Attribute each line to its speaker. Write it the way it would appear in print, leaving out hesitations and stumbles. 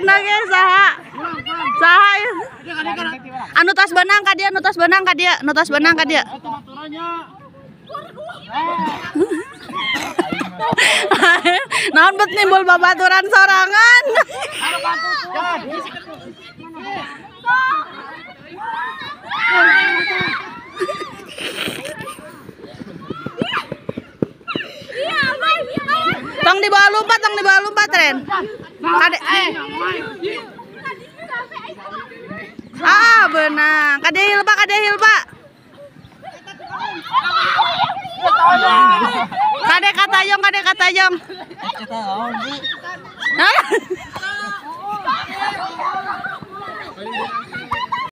Speaker 1: Ayeuna ge saha? Saha ieu? Anu tos benang ka dieu, nu tos benang ka dieu, nu tos benang ka dieu. Naon bet nimbul babaturan sorangan. Tong dibawa lompat, Ren. Kade. Ah, benang. Kade hil, Pak, kade hil, Pak. Kade katayong, kade katayong. Hah?